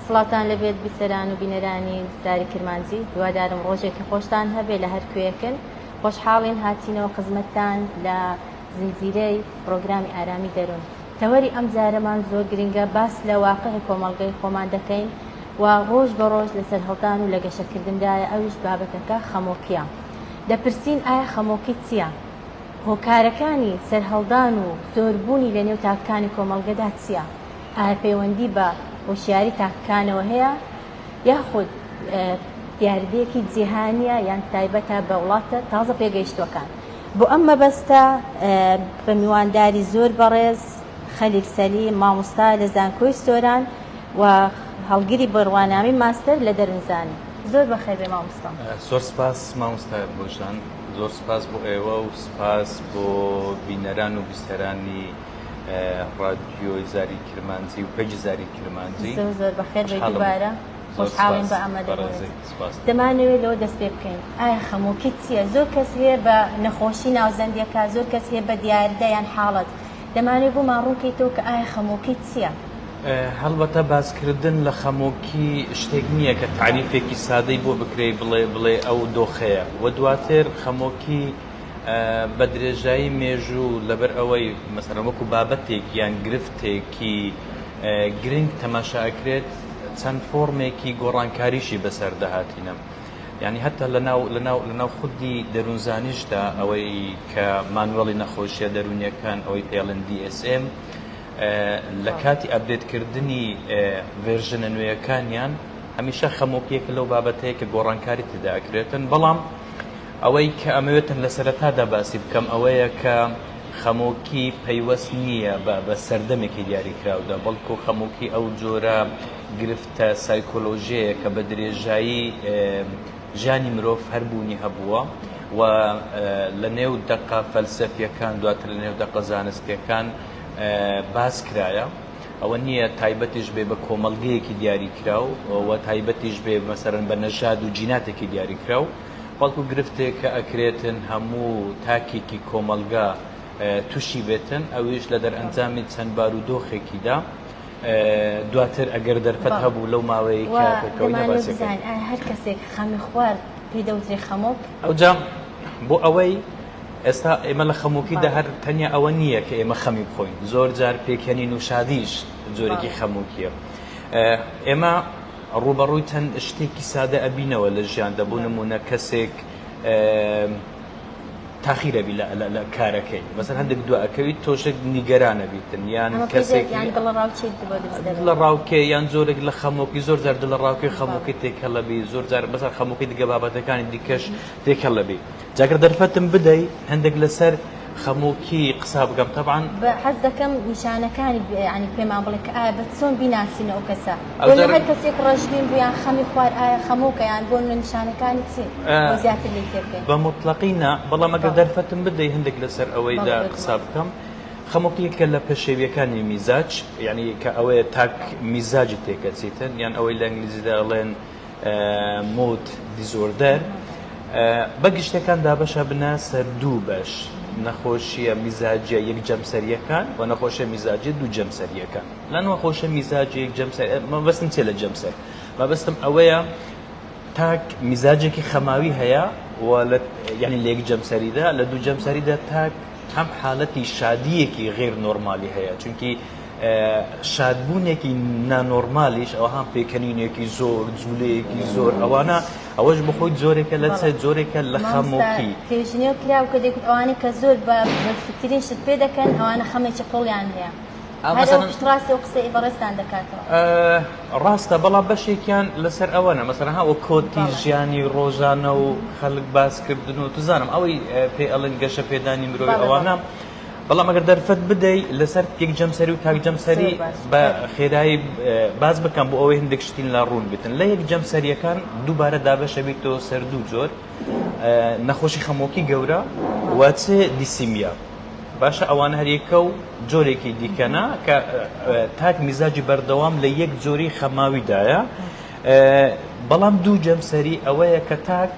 سڵاوتان لەبێت بیسەران و بینەرانی زاری کرمانجی، هیوادارم ڕۆژێکی خۆشتان هەبێ لە هەر کوێیەکن. خۆشحاڵین هاتینەوە خزمەتتان لە زنجیرەی پڕۆگرامی ئارامی دەروون. تەوەری ئەم جارەمان زۆر گرنگە، باس لە واقعی کۆمەڵگەی خۆمان دەکەین و ڕۆژ بە ڕۆژ لە سەرهەڵدان و لە گەشەکردندایە، ئەویش بابەتەکە خەمۆکییە. دەپرسین ئایا خەمۆکی چییە؟ هۆکارەکانی سەرهەڵدان و زۆربوونی لە نێو تاکەکانی کۆمەڵگەدا چییە؟ ئایا پەیوەندی بە هۆشیاری تاکەکانەوە هەیە یاخود دیاردەیەکی جیهانییە یان تایبەتە بە وڵاتە تازە پێگەیشتووەکان؟ بۆ ئەم مەبەستە بە میوانداری زۆر بەڕێز خەلیل سەلیم مامۆستا لە زانکۆی سۆران و هەڵگری بڕوانامەی ماستەر لە دەروونزانی. زۆر بەخێربێ مامۆستا. زۆر سپاس مامۆستا بۆژان. زۆر سپاس بۆ ئێوە و سپاس بۆ بینەران و بیسەرانی ڕادیۆی زاری کرمانجی و پەیجی زاری کرمانجی. زۆر زۆر بەخێر بێی دووبارە. خۆشحاڵین بە ئامادەبوونت. دەمانەوێت لەوە دەست پێ بکەین ئایا خەمۆکی چییە؟ زۆر کەس هەیە بە نەخۆشی ناوزەندی ئەکا، زۆر کەس هەیە بە دیاردە یان حاڵەت. دەمانەوێت بۆمان ڕوون کەیتەوە کە ئایا خەمۆکی چییە؟ هەڵبەتە باسکردن لە خەمۆکی شتێک نییە کە تاریفێکی سادەی بۆ بکرێ بڵێ بڵێ ئەو دۆخەیە و دواتر خەمۆکی بە درێژایی مێژوو لەبەر ئەوەی مەسەلەن وەکو بابەتێک یان گرفتێکی گرنگ تەماشا ئەکرێت چەند فۆرمێکی گۆڕانکاریشی بەسەر دەهاتینە. یعنی هەتا لەناو لەناو لەناو خودی دەروونزانیشدا ئەوەی کە مانوێڵی نەخۆشیە دەروونیەکان ئەوەی پێڵێن DSM لە کاتی ئەپدەیتکردنی ڤێرژنە نوێیەکانیان هەمیشە خەمۆکیەکە لەو بابەتەیە کە گۆڕانکاری تێدا ئەکرێتن بەڵام ئەوەی کە ئەمەوێتن لە سەرەتادا باسی بکەم ئەوەیە کە خەمۆکی پەیوەست نییە بە بە سەردەمێکی دیاریکراودا بەڵکو خەمۆکی ئەو جۆرە گرفتە سایکۆلۆژیەیە کە بە درێژایی ژیانی مرۆڤ هەر بوونی هەبووە و لە نێو دەقە فەلسەفیەکان دواتر لە نێو دەقە زانستیەکان باس کرایە ئەوە نییە تایبەتیش بێ بە کۆمەڵگەیەکی دیاریکراو و تایبەتیش بێ مەسەرەن بە نەژاد و جیناتێکی دیاریکراو بەڵکو گرفتێک کە ئەکرێتن هەموو تاکێکی کۆمەڵگا تووشی بێتن ئەویش لە دەرئەنجامی چەند بارودۆخێکیدا دواتر ئەگەر دەرفەت هەبوو لەو ماوەیە هەر کەسێک خەمی خوارد پێی دەوترێ خەمۆک؟ ئەوجا بۆ ئەوەی ئێستا ئێمە لە خەمۆکیدا هەر تەنیا ئەوە نییە کە ئێمە خەمی بخۆین، زۆر جار پێکەنین و شادیش جۆرێکی خەمۆکییە. ئێمە ڕووبەڕووی چەند شتێکی سادە ئەبینەوە لە ژیاندا، بۆ نموونە کەسێک تاخیر ئەبی لە کارەکەی، مەسەلەن هەندێک دوا ئەکەویت تۆشێک نیگەران ئەبیتن، یان کەسێک دڵەڕاوکێ یان جۆرێک لە خەمۆکی، زۆر جار دڵەڕاوکێ خەمۆکی تێکەڵ ئەبی، زۆر جار مەسەلەن خەمۆکی دیگە بابەتەکانی دیکەش تێکەڵ ئەبی. جا گەر دەرفەتم بدەی هەندێک لەسەر خەمۆکی قسە بکەم تەبعەن. حەز دەکەم نیشانەکانی یانی پێمان بڵێ کە ئایا بە چۆن بیناسین ئەو کەسە بۆ هەر کەسێک ڕەشبین بوو یان خەمی خوارد ئایا خەمۆکە یان بۆ نمونە نیشانەکانی چین بۆ زیاتر لێی تێبگەین. بە موتڵەقی نا بەڵام ئەگەر دەرفەتم بدەی هەندێک لەسەر ئەوەیدا قسە بکەم خەمۆکی یەکێکە لە پەشێویەکانی میزاج یانی کە ئەوەیە تاک میزاجی تێکەچیتن یان ئەوەی لە ئینگلیزیدا ئەڵێن mood disorder بە گشتەکان دابەشە بنە سەر دوو بەش نەخۆشیە میزاجیە یەک جەمسەریەکان و نەخۆشیە میزاجیە دوو جەمسەریەکان لە نەخۆشە میزاجی یەک جەمسەر مەبەستم چیە لە جەمسەر مەبەستم ئەوەیە تاک میزاجێکی خەماوی هەیە و لە یعنی لە یەک جەمسەریدا لە دوو جەمسەریدا تاک هەم حالەتی شادیەکی غیر نۆرمالی هەیە چونکی شادبوونێکی نانۆرمالیش ئەوها پێکەنینێکی زۆر جوولەیەکی زۆر ئەوانە ئەوەش بەخۆی جۆرێکە لە چ جۆرێکە لە خەمۆکی توێژینەوە کراوە کە دەیگوت ئەوانەی کە زۆر بە بچووکترین شت پێ دەکەن ئەوانە خەمێکی قوڵیان هەیە هەر ئەو پشتڕاستی ئەو قسەی بەڕێزتان دەکاتەوە. ڕاستە بەڵام بەشێکیان لەسەر ئەوەنە مەسەلەن ها وەک کۆتی ژیانی ڕۆژانە و خەڵک باسکردن و توزانم ئەوەی پێ ئەڵێن گەشە پێدانی مرۆی ئەوانە بەڵام ئەگەر دەرفەت بدەی لەسەر یەک جەمسەری و تاک جەمسەری بە خێرایی باس بکەم بۆ ئەوەی هەندێک شتین لا ڕوون بێتن لە یەک جەمسەریەکان دووبارە دابەشە بیتەوە سەر دوو جۆر نەخۆشی خەمۆکی گەورە و چ dysthymia باشە ئەوانە هەریەکە و جۆرێکی دیکەنا کە تاک میزاجی بەردەوام لە یەک جۆری خەماویدایە بەڵام دوو جەمسەری ئەوەیە کە تاک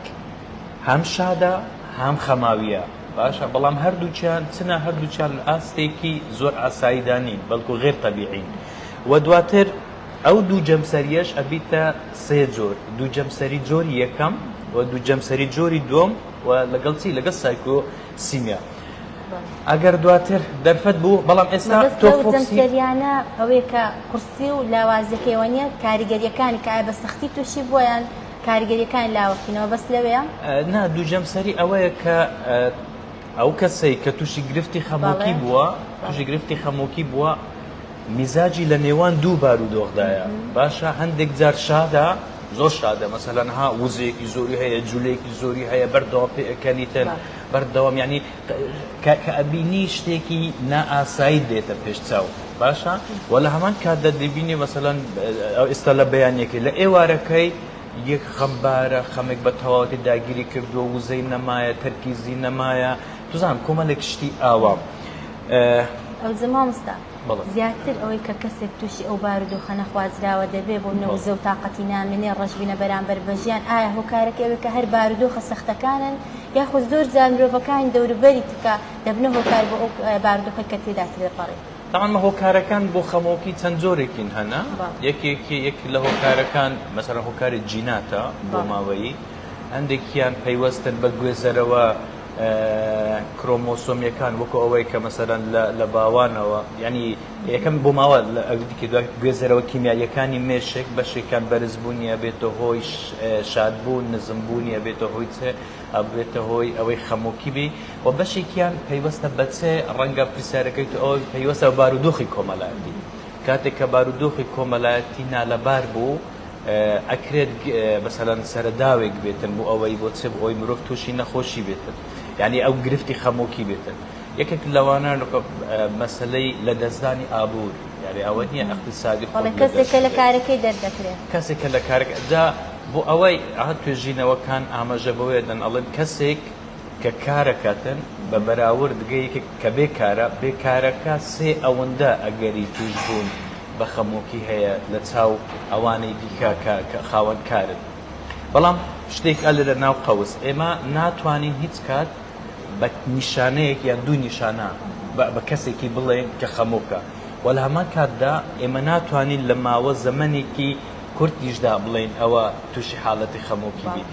هەم شادە هەم خەماویە. باشە بەڵام هەردووکیان چنە هەردووکیان لە ئاستێکی زۆر ئاساییدا نین بەڵکو غێر تەبیعین و دواتر ئەو دوو جەمسەریەش ئەبیتە سێ جۆر دوو جەمسەری جۆری یەکەم و دوو جەمسەری جۆری دووەم و لەگەڵ چی لەگەڵ سایکۆسیمیا ئەگەر دواتر دەرفەت بوو بەڵام ئێستا تۆ جەمسەریانە ئەوەیە کە قورسی و لاوازیەکەیەوە نییە کاریگەریەکانی کە ئایا بە سەختی تووشی بووە یان کاریگەریەکانی لاوەکینەوە بەس لەوەیە؟ نا دوو جەمسەری ئەوەیە کە ئەو کەسەی کە تووشی گرفتی خەمۆکی بووە تووشی گرفتی خەمۆکی بووە میزاجی لە نێوان دوو بارودۆخدایە باشە هەندێک جار شادە زۆر شادە مەسەلەن ها وزەیەکی زۆری هەیە جولەیەکی زۆری هەیە بەردەوام پێ ئەکەنیتن بەردەوام یعنی کە ئەبینی شتێکی نائاسایی دێتە پێش چاو باشە وە لە هەمان کاتدا دەبینی مەسەلەن ئێستا لە بەیانیەکەی لە ئێوارەکەی یەک خەمبارە خەمێک بە تەواوەتی داگیری کردووە وزەی نەمایە تەرکیزی نەمایە توزانم کۆمەلێک شتی ئاوا. ئەوجە مامۆستا زیاتر ئەوەی کە کەسێک تووشی ئەو بارودۆخە نەخوازراوە دەبێ بۆ منە وزە و تاقەتی نامێنێ ڕەشبینە بەرامبەر بە ژیان ئایا هۆکارەکەی ئەوەیە کە هەر بارودۆخە سەختەکانن یاخود زۆر جار مرۆڤەکانی دەوروبەری تکا دەبنە هۆکار بۆ ئەو بارودۆخەی کە تێدا تێدەپەڕی؟ تەبعەن هۆکارەکان بۆ خەمۆکی چەند جۆرێکین هەنە یەکێکی یەک لە هۆکارەکان مەسەلەن هۆکاری جیناتە بۆ ماوەیی هەندێکیان پەیوەستن بە گوێزەرەوە کرۆمۆسۆمیەکان وەکو ئەوەی کە مەسەلەن لە باوانەوە یعنی یەکەم بۆ ماوە گوێزەرەوە کیمیاییەکانی مێشک بەشێکیان بەرزبوونی ئەبێتە هۆی شادبوون نزمبوونی ئەبێتە هۆی چ ئەبێتە هۆی ئەوەی خەمۆکی بی و بەشێکیان پەیوەستە بە چ ڕەنگە پرسیارەکەی تۆ ئەوە پەیوەستە بە بارودۆخی کۆمەلایەتی کاتێک کە بارودۆخی کۆمەلایەتی نالەبار بوو ئەکرێت مەسەلەن سەرەداوێک بێتن بۆ ئەوەی بۆ چ بۆ ئەوەی مرۆڤ تووشی نەخۆشی بێتن یعنی ئەو گرفتی خەمۆکی بێتن یەکێک لەوانە مەسەلەی لەدەستدانی ئابوور یعنی ئەوە نییە ئەقتصادی خۆت بەڵێ کەسێک کە لە کارەکەی دەردەکرێت کەسێک کە لە کارەکە جا بۆ ئەوەی ئەها توێژینەوەکان ئاماژە بەوەیە دەن ئەڵێن کەسێک کە کارەکاتن بە بەراورد گە یەکێک کە بێ کارە بێ کارەکە سێ ئەوەندە ئەگەری تووشبوون بە خەمۆکی هەیە لە چاو ئەوانەی دیکە کە کە خاوەن کارن بەڵام شتێک ئە لە ناو قەوس ئێمە ناتوانین هیچ کات بە نیشانەیەک یان دوو نیشانە بە کەسێکی بڵێن کە خەمۆکە و لە هەمان کاتدا ئێمە ناتوانین لە ماوە زەمەنێکی کورتیشدا بڵێین ئەوە تووشی حاڵەتی خەمۆکی بی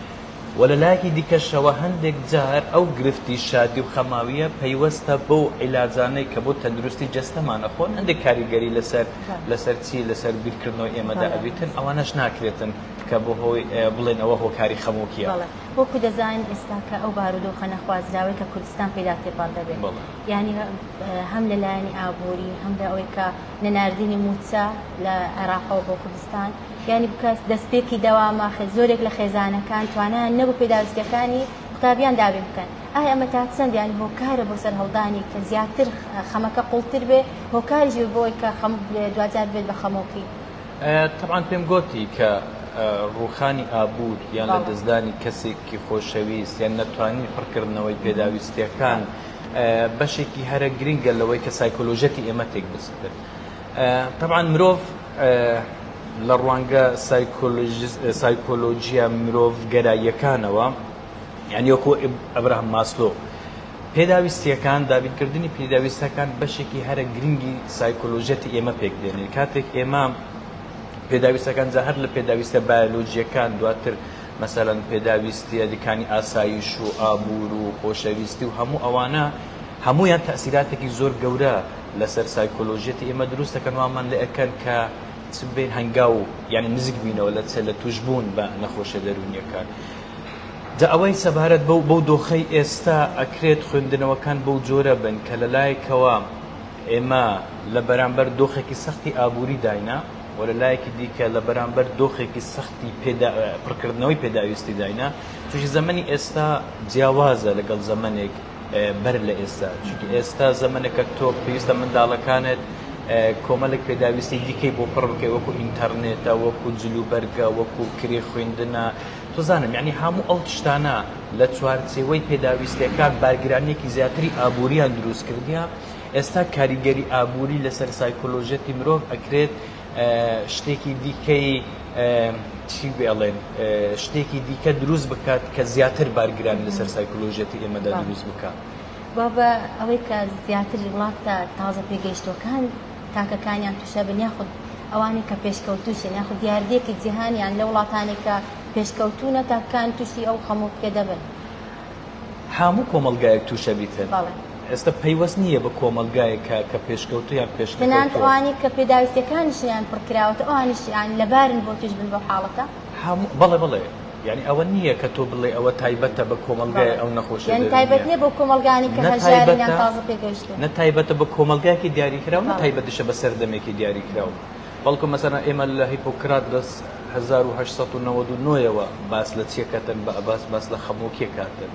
و لە لایەکی دیکەشەوە هەندێک جار ئەو گرفتی شادی و خەماوییە پەیوەستە بەو عیلاجانەی کە بۆ تەندروستی جەستەمان ئەخۆن هەندێک کاریگەری لەسەر لەسەر چی لەسەر بیرکردنەوەی ئێمەدا ئەبیتن ئەوانەش ناکرێتن کە بۆ هۆی بڵێن ئەوە هۆکاری خەمۆکییە. بەڵێ وەکو دەزانین ئێستاکە ئەو بارودۆخە نەخوازراوەی کە کوردستان پێدا تێپەڕ دەبێت یانی هەم لە لایەنی ئابووری هەم لە ئەوەی کە نەناردنی مووچە لە عێراقەوە بۆ کوردستان یانی بکە دەستپێکی دەوامە زۆرێک لە خێزانەکان توانایان نەبوو پێداویستیەکانی قوتابیان دابین بکەن ئایا ئەمە تا چەند یانی هۆکارە بۆ سەرهەڵدانی کە زیاتر خەمەکە قوڵتر بێ هۆکاریش بێ بۆی کە خەم دواجار بێت بە خەمۆکی؟ تەبعەن پێم گۆتی کە ڕووخانی ئابوور یان لە دەستدانی کەسێکی خۆشەویست یان نەتوانینی پڕکردنەوەی پێداویستیەکان بەشێکی هەرە گرنگە لەوەی کە سایکۆلۆژیەتی ئێمە تێک بچێت. تەبعەن مرۆڤ لە ڕوانگە سایکۆلۆژیە مرۆڤگەراییەکانەوە یعنی وەکو ئەبراهام ماسلۆ پێداویستیەکان دابینکردنی پێداویستەکان بەشێکی هەرە گرنگی سایکۆلۆژیەتی ئێمە پێک دێنێت کاتێک ئێمە پێداویستەکان جا هەر لە پێداویستە بایۆلۆجیەکان دواتر مەسەلەن پێداویستیە دیکانی ئاسایش و ئابوور و خۆشەویستی و هەموو ئەوانە هەمویان تەسیراتێکی زۆر گەورە لەسەر سایکۆلۆژیەتی ئێمە دروست دەکەن وامان لێ ئەکەن کە چ بین هەنگاو یعنی نزیک بینەوە لە چ لە توشبوون بە نەخۆشیە دەروونیەکان جا ئەوەی سەبارەت بەو بەو دۆخەی ئێستا ئەکرێت خوێندنەوەکان بەو جۆرە بن کە لە لایەکەوە ئێمە لە بەرامبەر دۆخێکی سەختی ئابووری داینا و لە لایەکی دیکە لە بەرامبەر دۆخێکی سەختی پێدا پڕکردنەوەی پێداویستی داینا چونکی زەمەنی ئێستا جیاوازە لەگەڵ زەمەنێک بەر لە ئێستا چونکی ئێستا زەمەنێکە تۆ پێویستە منداڵەکانت کۆمەلێک پێداویستی دیکەی بۆ پڕ بکەی وەکو ئینتەرنێتە وەکو جلوبەرگە وەکو کرێ خوێندنە تۆزانم یعنی هەموو ئەو تشتانە لە چوارچێوەی پێداویستیەکان بارگرانیەکی زیاتری ئابووریان دروست کردیە ئێستا کاریگەری ئابووری لەسەر سایکۆلۆژیەتی مرۆڤ ئەکرێت شتێکی دیکەی چی بێڵێن شتێکی دیکە دروست بکات کە زیاتر بارگرانی لەسەر سایکۆلۆژیەتی ئێمەدا دروست بکات. بە ئەوەی کە زیاتر وڵاتە تازە پێگەیشتووەکان تاکەکانیان تووشە بن یاخود ئەوانەی کە پێشکەوتووشن یاخود دیاردەیەکی جیهانیان لە وڵاتانێک کە پێشکەوتوونە تاکەکان تووشی ئەو خەمۆکیە دەبن؟ هەموو کۆمەڵگایەک تووشە بیتن. بەڵێ. ئێستا پەیوەست نییە بە کۆمەڵگایەک کە کە پێشکەوتوو یان تەنانەت پێشنەکەوتووە. ئەوانەی کە پێداویستیەکانیشیان پڕ کراوەتە ئەوانیش یان لەبارن بۆ تووش بن بەو حاڵەتە؟ هەموو بەڵێ بەڵێ یانی ئەوە نییە کە تۆ بڵێ ئەوە تایبەتە بە کۆمەڵگای بەڵێ ئەو نەخۆشیە یانی تایبەت دەروونیە. نییە بۆ کۆمەڵگانی کە نە هەژارن یان تایبەتە تازە پێگەیشتوون. نە تایبەتە بە کۆمەڵگایەکی دیاریکراو نە بەڵێ. تایبەتیشە بە سەردەمێکی دیاریکراو. بەڵکو مەسەلەن ئێمە لە هیپۆکرات لە 1899 ەوە باس لە چیە کەتن بە باس باس لە خەمۆکیە کاتن.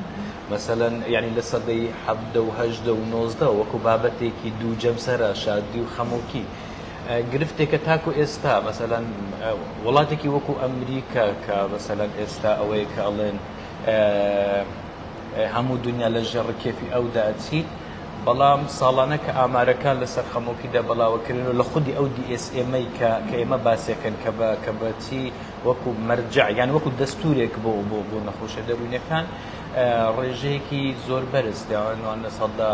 مەسەلەن یانی لە سەدەی 17 و 18 و 19 وەکو بابەتێکی دوو جەمسەرە شادی و خەمۆکی گرفتێکە تاکو ئێستا مەسەلەن وڵاتێکی وەکو ئەمریکا کە مەسەلەن ئێستا ئەوەیە کە ئەڵێن هەموو دنیا لە ژێر ڕکێفی ئەودا ئەچیت بەڵام ساڵانە کە ئامارەکان لەسەر خەمۆکیدا بەڵاوەکرێن و لە خودی ئەو DSM ەی کە کە ئێمە باسیەکەن کە بە کە بە چی وەکو مەرجع یان وەکو دەستورێک بۆ بۆ بۆ نەخۆشە دەروونیەکان ڕێژەیەکی زۆر بەرز داوانوان لە سەدا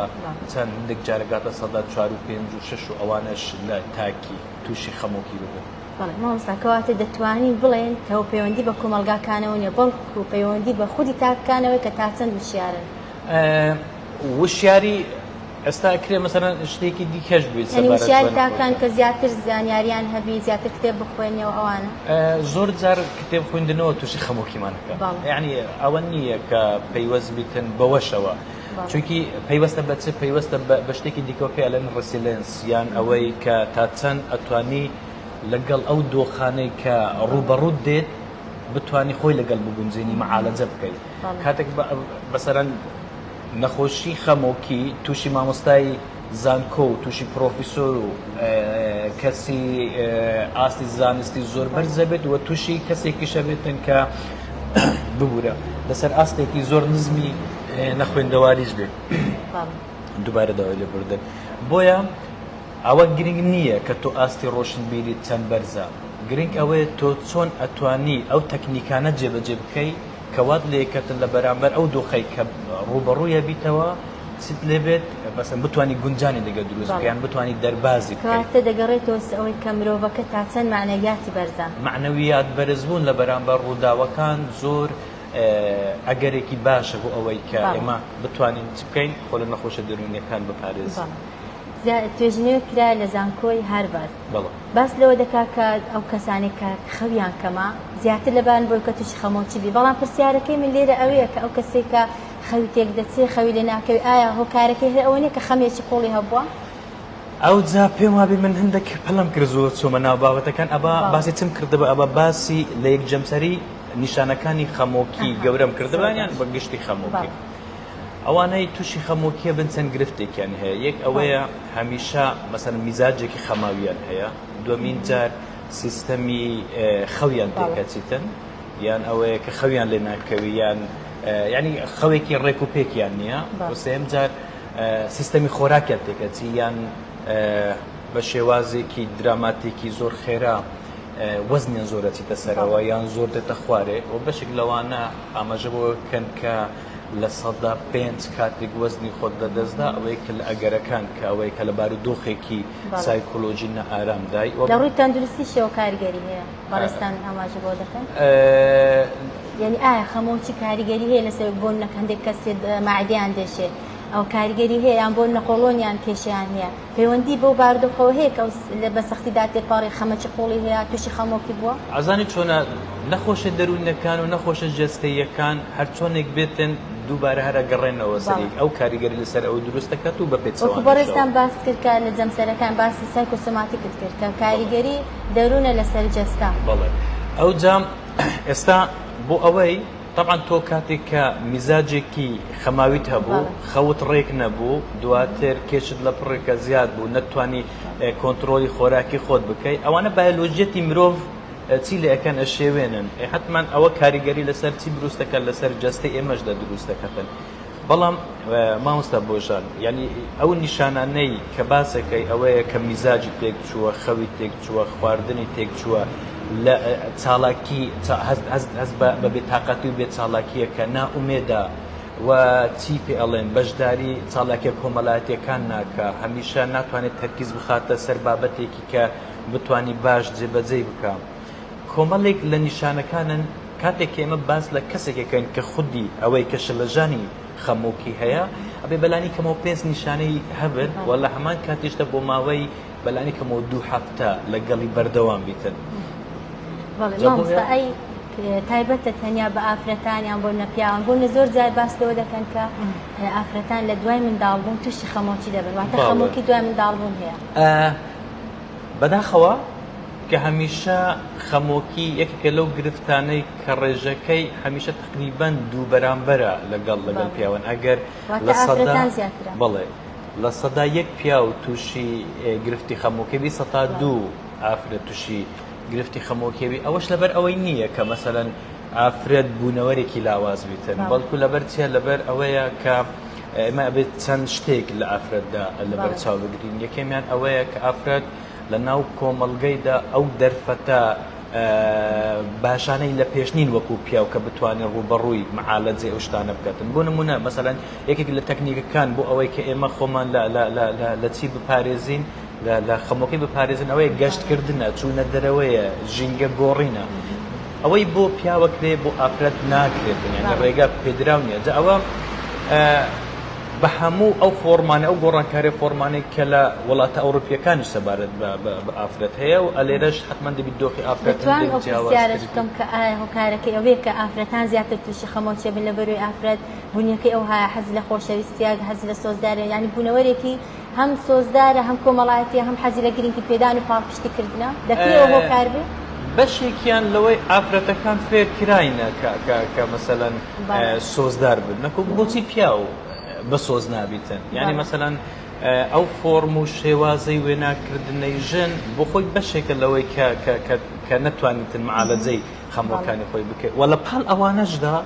چەند هەندێک جارەگاتە سەدا 4 و 5 و 6 و ئەوانەش لە تاکی تووشی خەمۆکی ببن. بەڵێ مامۆستا کەواتە دەتوانین بڵێن کە پەیوەندی بە کۆمەڵگاکانەوە نیە بەڵکو پەیوەندی بە خودی تاکەکانەوەی کە تا چەند وشیارن. وشیاری ئێستا ئەکرێ مەسەلەن شتێکی دیکەش بێت یعنی سەبارەت بە وشیاری تاکان نەخۆشە. کە زیاتر زانیاریان هەبی زیاتر کتێب بخوێنیەوە ئەوانە. زۆر جار کتێب خوێندنەوە تووشی خەمۆکیمان ئەکا. بەڵێ. یعنی ئەوە نییە کە پەیوەست بیتن بەوەشەوە. بەڵێ. چونکی پەیوەستە بە چ پەیوەستە بە شتێکی دیکەوە پێ ئەلێن resilience یان ئەوەی کە تا چەند ئەتوانی لەگەڵ ئەو دۆخانەی کە ڕووبەڕووت دێت بتانی خۆی لەگەڵ بگونجێنی معالەجە بکەیت. کاتێک مەسەلەن نەخۆشی خەمۆکی تووشی مامۆستای زانکۆ و تووشی پرۆفیسۆر و کەسی ئاستی زانستی زۆر بەرزە بێت و تووشی کەسێکیشە بێتن کە ببوورە لەسەر ئاستێکی زۆر نزمی نەخوێندەواریش بێت. دووبارە داوای لێبوردن. بۆیە ئەوە گرنگ نییە کە تۆ ئاستی ڕۆشنبیریت چەند بەرزە، گرنگ ئەوەیە تۆ چۆن ئەتوانی ئەو تەکنیکانە جێبەجێ بکەی کە وات لێکەتن لە بەرامبەر ئەو دۆخەی کە ڕووبەڕوویە بیتەوە چیت لێ بێت مەسەن بتانی گونجانی لەگە دروست بکەی یان بتانی دەربازی بکەی. کەواتە دەگەڕێتەوە سەر ئەوەی کە مرۆڤەکە تا چەند مەعنەویاتی بەرزە. مەعنەویات بەرزبوون لە بەرامبەر ڕووداوەکان زۆر ئەگەرێکی باشە بۆ ئەوەی کە ئێمە بتوانین چ بکەین خۆ لە نەخۆشە دەروونیەکان بپارێزین. توێژینەوەیەک کرا لە زانکۆی هارڤارد باس لەوە دەکات کە ئەو کەسانێک کە خەویان کەمە زیاتر لەبان بۆی کە تووشی خەمۆکی بی، بەڵام پرسیارەکەی من لێرە ئەوەیە کە ئەو کەسێک کە خەوی تێک دەچێ خەوی لێ ناکەوێ ئایا هۆکارەکەی هەر ئەوە نییە کە خەمێکی قوڵی هەبووە؟ ئەوجا پێم وابێ من هەندێک پەلەم کرد زۆر چۆمە ناو بابەتەکان ئەبا باسی چم کردبا ئەبا باسی لە یەک جەمسەری نیشانەکانی خەمۆکی گەورەم کردبا یان بە گشتی خەمۆکی. ئەوانەی تووشی خەمۆکیە بن چەند گرفتێکیان هەیە، یەک ئەوەیە هەمیشە مەسەلەن میزاجێکی خەماویان هەیە، دووەمین جار سیستەمی خەویان تێکەچیتن یان ئەوەیە کە خەویان لێ ناکەوی یان ینی خەوێکی ڕێک و پێکیان نییە، و سێم جار سیستەمی خۆراکیان تێکەچی یان بە شێوازێکی دراماتیکی زۆر خێرا وەزنیان زۆر ئەچیتە سەرەوە یان زۆر دێتە خوارێ، و بەشێک لەوانە ئاماژە بۆ کەن کە 5% کاتێک وەزنی خۆت لەدەستدا ئەوەیە کە لە ئەگەرەکان کە ئەوەیە کە لە بارودۆخێکی سایکۆلۆژی نائارامدای. لە ڕووی تەندروستیشەوە کاریگەری هەیە بەڕێزتان ئاماژە بۆ دەکەن؟ یعنی ئایا خەمۆکی کاریگەری هەیە لەسەر بۆ نە هەندێک کەسێ مەعدەیان دێشێ ئەو کاریگەری هەیە یان بۆ نەقۆڵۆنیان کێشیان هەیە پەیوەندی بەو بارودۆخەوە هەیە کە بە سەختیدا تێپەڕی خەمەکی قوڵی هەیە تووشی خەمۆکی بووە؟ ئەزانی چۆنە نەخۆشە دەروونەکان و نەخۆشە جەستەییەکان هەرچۆنێک بێتن دووبارە هەر ئەگەڕێنەوە سەر یەک، ئەو کاریگەری لەسەر ئەو دروست دەکات و بە پێچەوانەشەوە. وەکو بەڕێزتان باست کرد کە لە جەمسەرەکان باسی سایکۆسۆماتیکت کرد کە کاریگەری دەروونە لەسەر جەستە. بەڵێ ئەوجا ئێستا بۆ ئەوەی تەبعەن تۆ کاتێک کە میزاجێکی خەماویت هەبوو، خەوت ڕێک نەبوو، دواتر کێشت لە پڕێکە زیاد بوو، نەتتوانی کۆنترۆڵی خۆراکی خۆت بکەی، ئەوانە بایۆلۆژیەتی مرۆڤ چی لێ ئەکەن ئەشێوێنن، حەتمەن ئەوە کاریگەری لەسەر چی دروست دەکات، لەسەر جەستەی ئێمەشدا دروست دەکاتن. بەڵام مامۆستا بۆژان یعنی ئەو نیشانانەی کە باسەکەی ئەوەیە کە میزاجی تێک چووە، خەوی تێک چووە، خواردنی تێک چووە، لە چالاکی هەست بە بێتاقەتی و بێچالاکییەکە، نائومێدە، و چی پێ ئەڵێن بەشداری چالاکیە کۆمەلایەتیەکان ناکا، هەمیشە ناتوانێت تەرکیز بخاتە سەر بابەتێکی کە بتوانی باش جێبەجێی بکا. کۆمەلێک لە نیشانەکانن کاتێک کە ئێمە باس لە کەسێک ئەکەین کە خودی ئەوەی کە شلەژانی خەمۆکی هەیە ئەبێ بەلانی کەمەوە پێنج نیشانەی هەبن و لە هەمان کاتیشدا بۆ ماوەی بەلانی کەمەوە دوو هەفتە لەگەڵی بەردەوام بیتن. بەڵێ مامۆستا ئەی تایبەتە تەنیا بە ئافرەتان یان بۆ نەپیاوان بۆ نە زۆر جار باس لەوە دەکەن کە ئافرەتان لە دوای منداڵبوون تووشی خەمۆکی دەبن واتە خەمۆکی دوای منداڵبوون هەیە. بەداخەوە کە هەمیشە خەمۆکی یەکێکە لەو گرفتانەی کە ڕێژەکەی هەمیشە تقریبەن دوو بەرامبەرە لەگەڵ لەگەڵ پیاوان ئەگەر لە سەدا بەڵێ 1% پیاو تووشی گرفتی خەمۆکی بی 2% ئافرەت تووشی گرفتی خەمۆکی بی ئەوەش لەبەر ئەوەی نییە کە مەسەلەن ئافرەت بوونەوەرێکی لاواز بیتن بەڵکو لەبەر چیە لەبەر ئەوەیە کە ئێمە ئەبێت چەند شتێک لە ئافرەتدا لەبەر چاو بگرین یەکەمیان ئەوەیە کە ئافرەت لە ناو کۆمەڵگەیدا ئەو دەرفەتە باشانەی لە پێش نین وەکو پیاو کە بتوانێت ڕووبەڕووی معالەجەی ئەو شتانە بکاتن بۆ نمونە مەسەلەن یەکێک لە تەکنیکەکان بۆ ئەوەی کە ئێمە خۆمان لە چی بپارێزین لە خەمۆکی بپارێزن ئەوەیە گەشتکردنە چوونە دەرەوەیە ژینگە گۆڕینە ئەوەی بۆ پیاوە کرێ بۆ ئافرەت ناکرێت یعنی ڕێگا پێدراو نییە جا ئەوە بە هەموو ئەو فۆرمانە ئەو گۆڕانکاری فۆرمانەی کە لە وڵاتە ئەوروپیەکانی سەبارەت بە ئافرەت هەیە و ئەلێرەش حتمما دەبیت دۆخی ئافرەت دەتوانم ئەو پرسیارەش بکەم کە ئایا هۆکارەکەی ئەوەیە کە ئافرەتان زیاتر تووشی خەمۆکیە بن لەبەروی ئافرەت بوونیەکەی ئەو هەیە حەز لە خۆشەویستیە حەز لە سۆزدارە یعنی بوونەوەرێکی هەم سۆزدارە هەم کۆمەڵایەتیە هەم حەزی لە گرنگی پێدان و پاڵپشتی کردنە دەکرێ ئەوە هۆکار بێ؟ بەشێکیان لەوەی ئافرەتەکان فێر کراینە کە کە کە مەسەلەن سۆزدار بن نەکو بۆچی پیاو بە سۆز نابیتن یعنی مەسەلەن ئەو فۆرم و شێوازەی وێناکردنەی ژن بۆ خۆی بەشێکە لەوەی کە کە کە کە نەتوانیتن معالەجەی خەمۆکانی خۆی بکەیت وە لە پاڵ ئەوانەشدا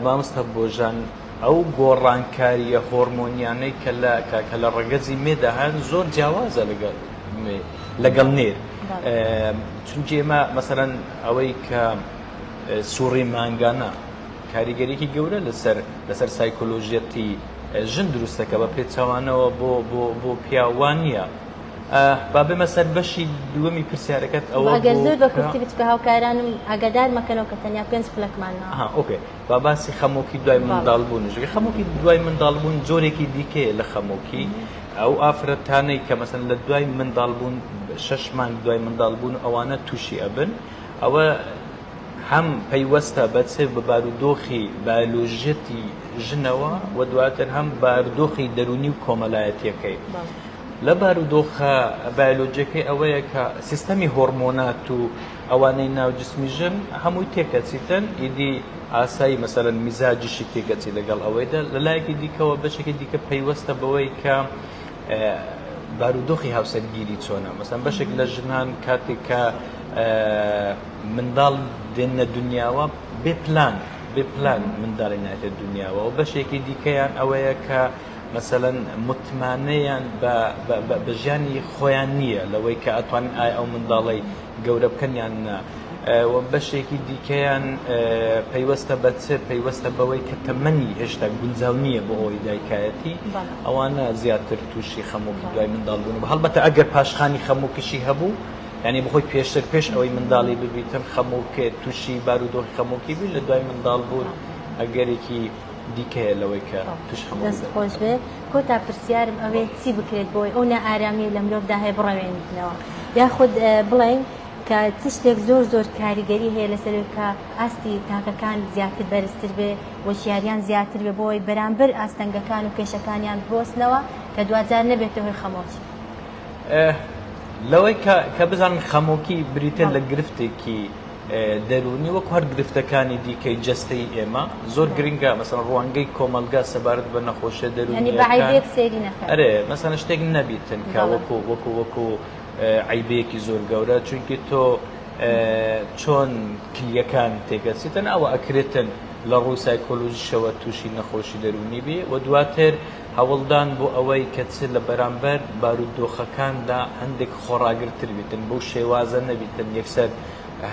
مامۆستا بۆژان ئەو گۆڕانکارییە هۆرمۆنیانەی کە لە کە کە لە ڕەگەزی مێدا هەن زۆر جیاوازە لەگەڵ مێ لەگەڵ نێر چونکی ئێمە مەسەلەن ئەوەی کە سوڕی مانگانە کاریگەریی گەورە لەسەر لەسەر سایکۆلۆژیەتی ژن دروستەکە بە پێچەوانەوە بۆ بۆ بۆ پیاوان نییە با بێمە سەر بەشی دووەمی پرسیارەکەت ئەوە ئەگەر زۆر بە کورتی بچکە هاوکارانم ئاگادار مەکەنەوە کە تەنیا پێنج خولەکمان ماوە. okay با باسی خەمۆکی دوای منداڵبوونیش بکەین. خەمۆکی دوای منداڵبوون جۆرێکی دیکەیە لە خەمۆکی. ئەو ئافرەتانەی کە مەسەن لە دوای منداڵبوون شەش مانگ دوای منداڵبوون ئەوانە تووشی ئەبن ئەوە هەم پەیوەستە بە چ بە بارودۆخی بایۆلۆژیەتی ژنەوە و دواتر هەم بارودۆخی دەروونی و کۆمەلایەتیەکەی. لە بارودۆخە بایۆلۆجیەکەی ئەوەیە کە سیستەمی هۆرمۆنات و ئەوانەی ناو جسمی ژن هەمووی تێکەچیتن ئیدی ئاسایی مەسەلەن میزاجیشی تێکەچی لەگەڵ ئەوەیدا لە لایەکی دیکەوە بەشێکی دیکە پەیوەستە بەوەی کە بارودۆخی هاوسەرگیری چۆنە مەسەن بەشێک لە ژنان کاتێک کە منداڵ دێنە دنیاوە بێ پلان بێ پلان منداڵی ناتێت دنیاوە و بەشێکی دیکەیان ئەوەیە کە مەسەلەن متمانەیان بە بە ژیانی خۆیان نییە لەوەی کە ئەتوانن ئایا ئەو منداڵەی گەورە بکەن یان نا و بەشێکی دیکەیان پەیوەستە بە چ پەیوەستە بەوەی کە تەمەنی هێشتا گونجاو نییە بۆ ئەوەی دایکایەتی ئەوانە زیاتر تووشی خەمۆکی دوای منداڵ بوون هەڵبەتە ئەگەر پاشخانی خەمۆکیشی هەبوو یعنی بخۆی پێشتر پێش ئەوەی منداڵی ببیتن خەمۆکێ تووشی بارودۆخی خەمۆکی بی لە دوای منداڵ بوون ئەگەرێکی دیکەیە لەوەی کە تووشی خەمۆکی دەست خۆش بێ کۆتا پرسیارم ئەوەیە چی بکرێت بۆی ئەو نائارامیەی لە مرۆڤدا هەیە بڕەوێنیتنەوە یاخود بڵێین کە چ شتێک زۆر زۆر کاریگەری هەیە لەسەر کە ئاستی تاکەکان زیاتر بەرزتر بێ وشیاریان زیاتر بێ بۆی بەرامبەر ئاستەنگەکان و کێشەکانیان بوەستنەوە کە دواجار نەبێتە هۆی خەمۆکی. لەوەی کە بزانن خەمۆکی بریتە لە گرفتێکی دەروونی وەکو هەر گرفتەکانی دیکەی جەستەی ئێمە زۆر گرنگە مەسەلەن ڕوانگەی کۆمەڵگا سەبارەت بە نەخۆشیە دەروونیەکان ئەرێ مەسەلەن شتێک نەبیتن کە وەکو وەکو وەکو عیبەیەکی زۆر گەورە چونکی تۆ چۆن کلیەکان تێکەچیتن ئەوە ئەکرێتن لە ڕووی سایکۆلۆژیشەوە تووشی نەخۆشی دەروونی بی و دواتر هەوڵدان بۆ ئەوەی کە چ لە بەرامبەر بارودۆخەکاندا هەندێک خۆڕاگرتر بیتن بەو شێوازە نەبیتن یەکسەر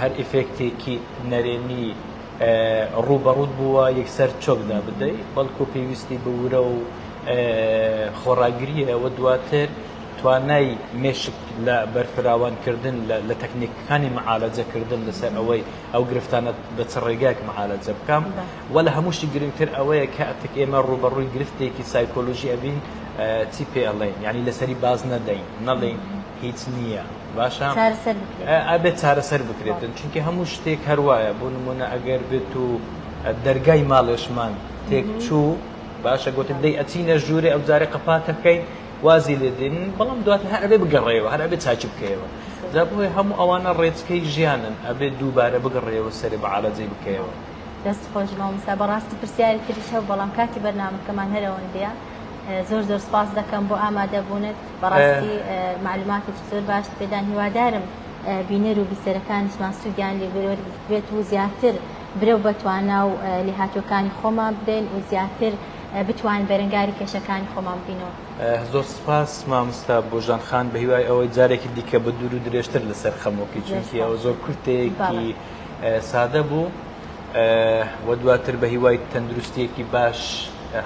هەر ئیفێکتێکی نەرێنی ڕووبەڕووت بووە یەکسەر چۆک دابدەی، بەڵکو پێویستی بە ورە و خۆڕاگرییە و دواتر توانای مێشک لە بەرفراوانکردن لە تەکنیکەکانی معالەجەکردن لەسەر ئەوەی ئەو گرفتانە بە چ ڕێگایەک معالەجە بکەم و لە هەمووشی گرنگتر ئەوەیە کاتێک ئێمە ڕووبەڕووی گرفتێکی سایکۆلۆژی ئەبین چی پێ ئەڵێین یعنی لەسەری باز نەدەین نەڵێین هیچ نییە باشە چارەسەر بکرێت ئەبێت چارەسەر بکرێتن چونکە هەموو شتێک هەروایە بۆ نمونە ئەگەر بێت و دەرگای ماڵێشمان تێک چوو باشە گوتم دەی ئەچینە ژوورێ ئەو جارێ قەپاتەکەین وازی لێ دێنین بەڵام دواتر هەر ئەبێ بگەڕێەوە هەر ئەبێ چاکی بکەیەوە جا بۆیە هەموو ئەوانە ڕێچکەی ژیانن ئەبێ دووبارە بگەڕێەوە سەرێ بەعالەجەی بکەیەوە. دەست خۆش مامۆستا بەڕاستی پرسیاری تریش هەبوو بەڵام کاتی بەرنامەکەمان هەر ئەوەندەیە زۆر زۆر سپاس دەکەم بۆ ئامادەبوونت بەڕاستی معلوماتێکی زۆر باشت پێدان هیوادارم بینەر و بیسەرەکانیشمان سوودیان لێ بێت و زیاتر برەو بە توانا و لێهاتووەکانی خۆمان بدەین و زیاتر بتوانین بەرەنگاری کێشەکانی خۆمان ببینەوە. زۆر سپاس مامۆستا بۆژان خان بەهیوای ئەوەی جارێکی دیکە بە دوور و درێژتر لەسەر خەمۆکی چونکی ئەوە زۆر کورتەیەکی سادە بوو و دواتر بە هیوای تەندروستیەکی باش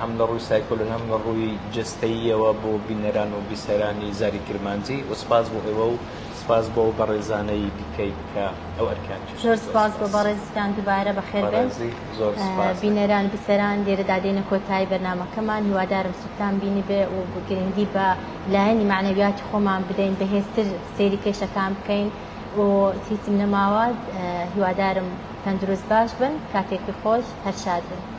هەم لە ڕووی سایکۆلۆژی هەم لە ڕووی جەستەییەوە بۆ بینەران و بیسەرانی زاری کرمانجی و سپاس بۆ ئێوە و سپاس بۆ ئەو بەڕێزانەی دیکەی کە ئەو ئەرکیان کێشا. زۆر سپاس بۆ بەڕێزتان دووبارە بەخێر بێن. بەڕێزی زۆر سپاس. بینەران بیسەران لێرەدا دێینە کۆتایی بەرنامەکەمان هیوادارم سوودتان بینیبێ و گرنگی بە لایەنی مەعنەویاتی خۆمان بدەین بەهێزتر سەیری کێشەکان بکەین و هیچم نەماوە هیوادارم تەندروست باش بن کاتێکی خۆش هەر شاد بن.